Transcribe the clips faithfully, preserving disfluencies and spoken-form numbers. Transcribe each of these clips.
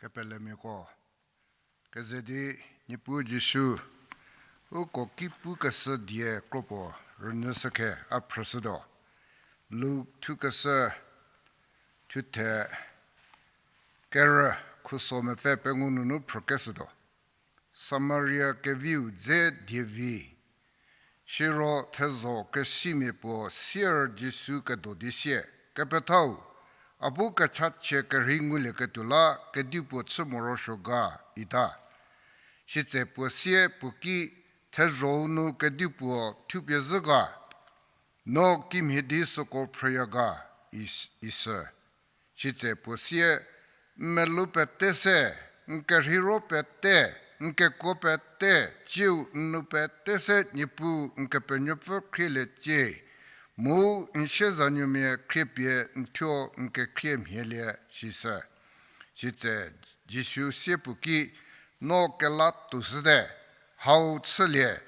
Pelemiako, keze di Niepuu Jisu, uko ki pukeshü die kropuo rünyüshükhe a phrüshütuo. Luk thukeshü thuthe kerü khuso mepfü pengou nunu phrükeshütuo. Samaria keviu dze dievi. Siro thezho kesimia puo sier Jisu kedo di sie, Kepethau, a bu kechachie kerhei ngulieketuo la kedipuo chü morosuo ga, ita. Sitse puo sie puo ki, Thezho-u nu kedipuo thupie zhü ga? No kimhie di süko phrüya ga, is-, isü. Sitse puo sie, N melou pete se, n kerheiro pete, n kekuo pete, tsiu n nou pete se Niepuu n Kepenuopfü khrieliecie, mu n siezanuomia khriepie n thuo n kekhrie mhielie, sisü. Sitse Jisu sie puo ki, No kela toushüte, hau chülie,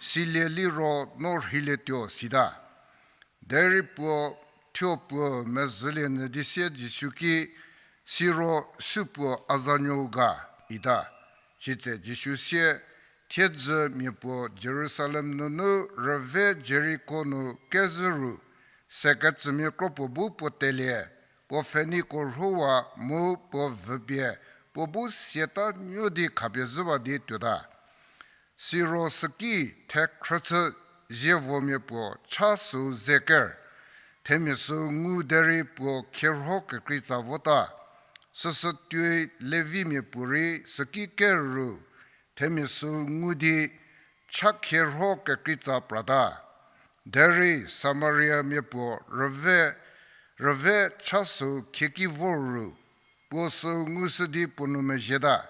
silie liro no rheilietuo, sita. Derei puo thuo puo mezhülie nyü di sie Jisu ki, Siro supuo a zanuou ga? ita. Sitse Jisu sie, Thiedzü mia puo Jerusalem nunu rüve Jeriko nu kezhü ru, sekecümia kropuo bu puo telie, puo pfheniko rhowa mu puo vüpie, puo bu siata nuo di khapie zhüwa di tuota. Siro süki thekhrüchü zievomia puo cha süu ze ker, themia süu ngu derei puo khierho kekreitsa vota. Süsü tuoi Levimia puorei süki ker ru, themia süu ngu di cha khierho kekreitsa prata. Derei Samariamia puo rüve, rüve cha süu khieki vor ru, puo süu ngushü di puo nu mezhieta.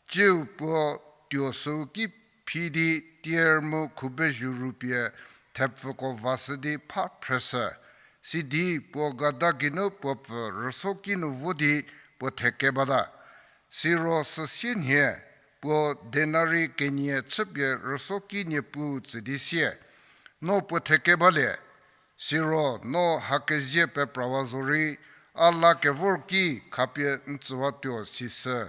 Tsiu puo tuo süu ki phi di Tir mu Khubezhu ru pie thepfüko vashü di pha phreshü. Sidi puo gada geinu puo pfü rüsoki nu vo di puo theke bata. Siro süsienhie puo denari kenie chüpie rüsoki niepuu tsü di sie, No puo theke balie, siro no hakezie peprawa zorei a la kevor ki khapie n tsüwatuo, sisü.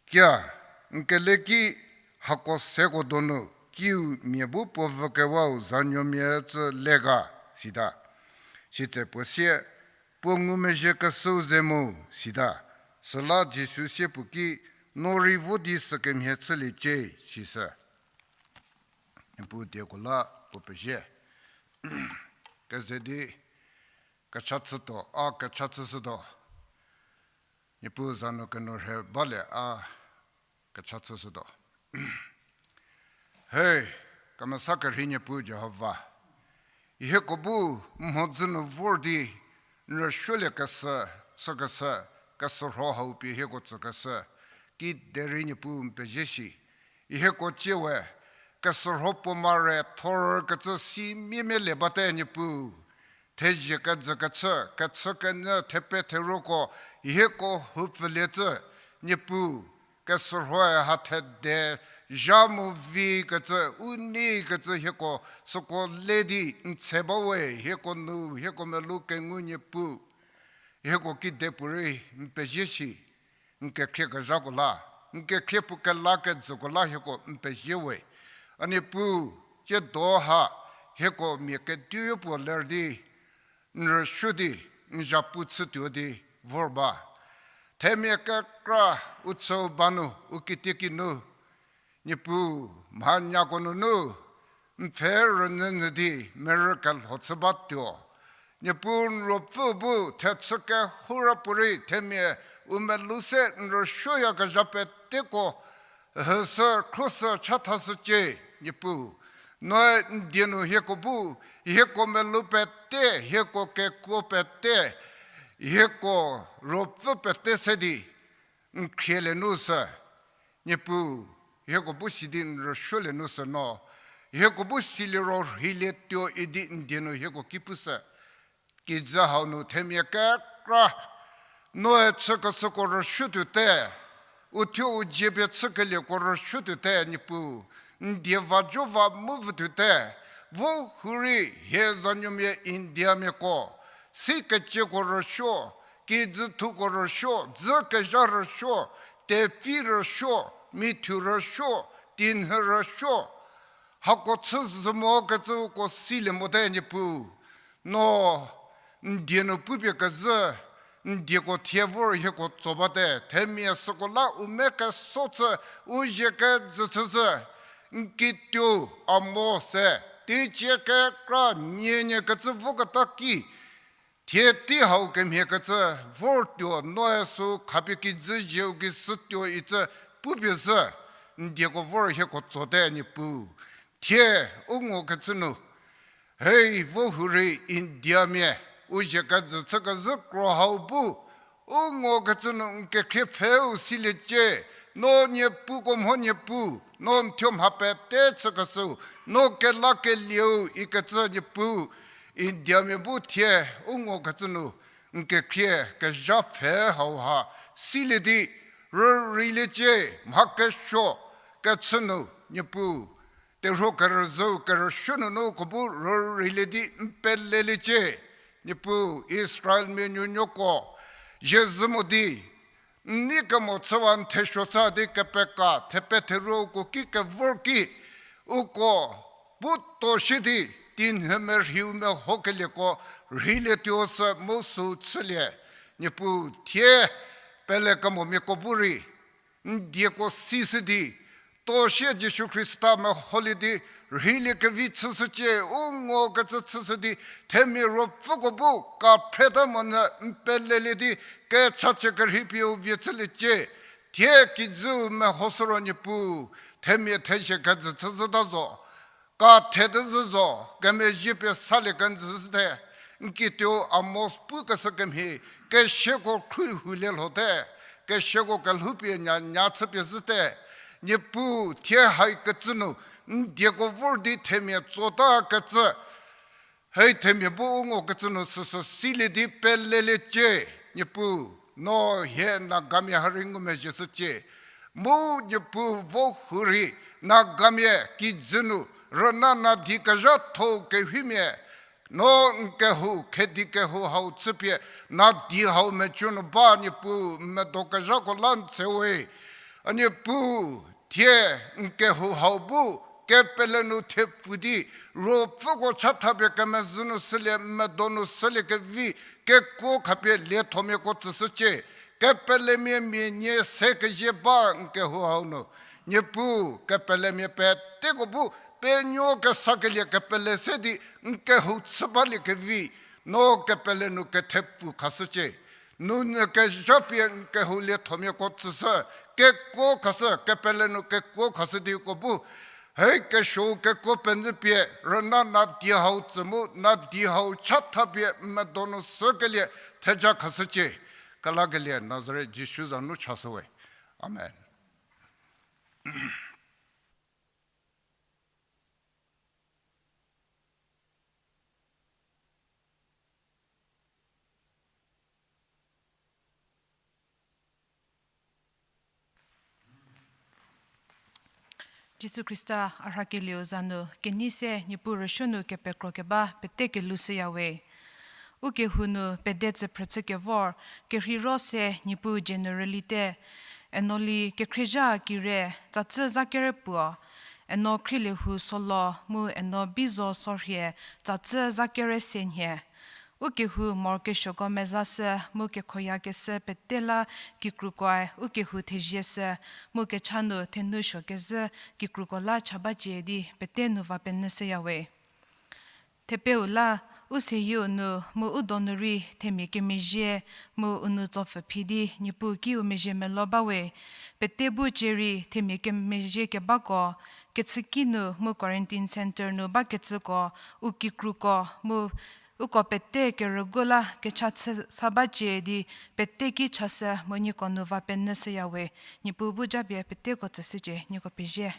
Kia, n kele ki hako seko donu kiu mia bu puo vükewau zanuomia cü le ga? sita. Sitse puo sie, Puo ngumezhiekeshüu ze mu, sita. Süla Jisu sie puo ki, No rei vo di sükemhie chüliecie, sisü. Niepuu dieko la puo pezie. Keze di kecha chütuo, a kecha chüshütuo. Niepuu za nu kenourhei balie a kecha chüshütuo. He, kemesa kerhei Niepuu Jihova, hieko bu mhodzü nu vor di n rüsuoliekeshü, chükeshü, kesürho hau pie hieko tsükeshü, kiderei Niepuu n pezie shi. Hieko tsiewe, kesürho puo mare thor kecü si miemie le bate Niepuu. Thezie kejü kechü, kechü kenyü thepe theruoko, hieko houpfüliecü, Niepuu, kesürhoe ha thede zha mu vi kecü, u nei kecü hieko süko le di n tse bawe, hieko nu, hieko melou kengu Niepuu. Hieko kidepuorei n pezie shi, n kekhrie kezhako la, n kekhrie puo kela kejüko la hieko n pezie we. A Niepuu, tsiedo ha hieko mia kediyo puo ler di, n rüsuo di, n zhapu chütuo di vor ba. Themia kekra u chüu ba nu, u kitiekinu, Niepuu, mhanyako nunu n pfhe rünyünyü di merü kelho chü batuo. Niepuu, n ruopfü bu thechü kehoura puorei themia u melou se n rüsuoyakezha peteko hüsü, khruoshü, chathashücie, Niepuu. Noe n die nu hieko bu, hieko melou pete, hieko kekuo pete, hieko ruopfü pete se di n khrielie nu sü, Niepuu, hieko bu si di n rüsuolie nu sü no, hieko bu siliro rheilietuo idi n die nu hieko ki pushü. Kijü hau nu themia kekra, noe chükeshüko rüsuotuote, u thuo u dzie pie chükelieko rüsuotuote, Niepuu, n die va jo va mu vütuote, vo hurei hie zanuomia Indiamiako, sikecieko rüsuo, kijü thuko rüsuo, dzü kezha rüsuo, tepfi rüsuo, mithu rüsuo, tinhü rüsuo. Hako chü zü mo kecüko silie mote Niepuu. No n die nu pupie kezhü, n dieko thie vor hieko tso bate, themia süko la u me keso chü, u zie kejü chüzhü, n kituo Amos-e, teicie kekra nienie kecü voketa ki, thie tei hau kemhie kecü vor tuo, noe sü khapie kijü zieu ki sü tuo icü pupie zhü, n dieko vor hieko tsote Niepuu. Thie u ngo kecü nu, hei vo hurei Indiamia, u zie kejü chü kezhü kro hau bu, u ngo kecü nu n kekhrie pfheu siliecie, no Niepuuko mho Niepuu, no n thuo mha pete chükeshüu, no kelakelieu ikecü Niepuu, Indiamia bu thie u ngo kecü nu n kekhrie kezha pfhe hauha silie di, rüreiliecie, mha kesuo kechü nu Niepuu, terhuo kerüzhüu kerüsuo nunu uko bu rüreilie di n peleliecie, Niepuu Israelmia nuonuoko, zie zhü mo di, n nei kemo chüwa n thesuo chü di kepeka, thepe theruo uko ki kevor ki, uko bu tuo shie di, tinhü merhiu mehokelieko rheilietuo sü mu süu chülie, Niepuu thie pelekemomiako bu rei n dieko sishü di, tuo shie Jisu Khrista meholie di, rheiliekevi chüshücie, u ngo kecü chüshü di, themia ruopfüko bu kaphreta monyü n pelelie di, kechachie kerhei pie u vie chüliecie, thie kijüu mehoshü ro Niepuu, themia thezie kejü chüzhüta zo. Kathe tezhü zo, kemezhie pie salie kenjüzhüte, n kituo Amos pukeshü kemhie, kesiako khruohi lie lhote, kesiako kelhoupie nya nya chüpie zhüte, Niepuu thie haikecü nu, n dieko vor di themia tsota kecü, hei themia bu u ngo kecü nu süsü silie di peleliecie, Niepuu, no hie Nagamia ha rei ngumezhie shücie. Mu Niepuu vo hurei, Nagamia kijü nu, rüna nadi kezhatho kehimia, no n kehou, khedi kehou hau chüpie, nadi hau mecü nu ba Niepuu, n medo kezhako la n tse we. A Niepuu, thie n kehou hau bu, kepele nu thepfu di, ruopfüko chathapie kemezhü nu shülie, n medo nu shülie kevi, kekuo khapie liethomiako tsüshücie, kepelemia mia nie se kezie ba n kehou hau nu. Niepuu, kepelemia peteko bu, penuo kesakelie kepele se di, n kehou chü balie kevi, no kepele nu kethepfu khashücie. Nounyü kezhapie n kehou liethomiako tsüshü, kekuo khashü, kepele nu kekuo khashü di uko bu, hei kesuou kekuo penyü pie, rüna nadi hau tsü mu, nadi hau chathapie n medo nu shükelie theja khashücie. Kelakelie Nazaret Jisu za nu chashü we. Amen. Jisu Khrista a rhakelieu za nu kenei se Niepuu rüsuo nu kepekro keba pete kelou shüya we. Ukehou nu pede tsüphrü chükevor, kerheiro se Niepuu generalite, eno li kekhrezha kire, tsatsü zakere puo, eno khrieliehu solo mu eno bizo sorhie, tsatsü zakere se nhie. Ukehou morokesuoko mezashü mu kekhoyakeshü pete la kikrukoe ukehou thezieshü mu kecha nu thenou suokezhü kikruko la cha bacie di pete nu va penyü shüya we. Thepeu la, u seyieu nu mu u donu rei themia kemezhie mu u nou tsopfü phi di Niepuu ki u mezhie melo ba we. Pete bu cie rei themia kemezhie kebako, kechüki nu mu quarantine centre nu bakecüko, u kikruko mu uko pete kerügu la kecha chü sa bacie di pete ki chashü mu nieko nu va penyü shüya we. Niepuu bu japie peteko tsüshücie, nieko pezie.